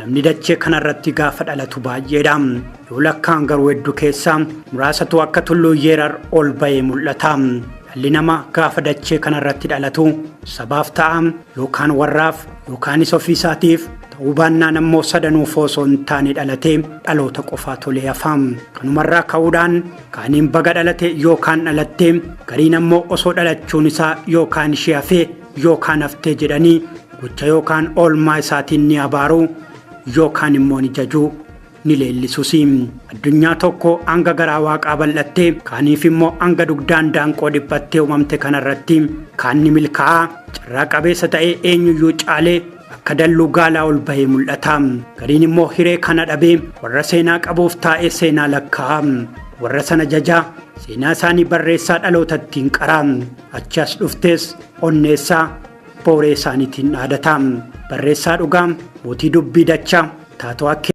Namni dachee kanarratti gaafa dhalatu baay'eedha. Yoo lakkaan garuu hedduu keessaa muraasatu akka tulluu yeerar ol ba'ee mul'ata. Dhalli namaa gaafa dachee kanarratti dhalatu sabaaf ta'a yookaan warraaf yookaanis ofiisaatiif ta'uu baannaan ammoo sadanuuf osoo hin taane dhalatee dhaloota qofaa tolee hafa. Kanumarraa ka'uudhaan kaaniin baga dhalate yookaan dhalattee gariin ammoo osoo dhalachuun isaa yookaan ishee hafee yookaan haftee jedhanii gocha yookaan oolmaa isaatiin ni abaaru yookaan immoo ni jajuu ni leellisus. Addunyaa tokko hanga garaa waaqaa bal'attee kaaniif immoo hanga dugdaan daanqoo dhiphattee uumamte kanarratti kaan ni milkaa'aa carraa qabeessa ta'ee eenyuyyuu caalee akka dalluu gaalaa ol bahee mul'ata. Gariin immoo hiree kana dhabee warra seenaa qabuuf taa'ee seenaa lakkaa'a. Warra sana jajaa seenaa isaanii barreessaa dhaloota ittiin qaraa. Achi as dhuftees onneessaa booree isaaniitiin dhaadata. Barreessaa dhugaa mootii dubbii dachaa taatoo akka.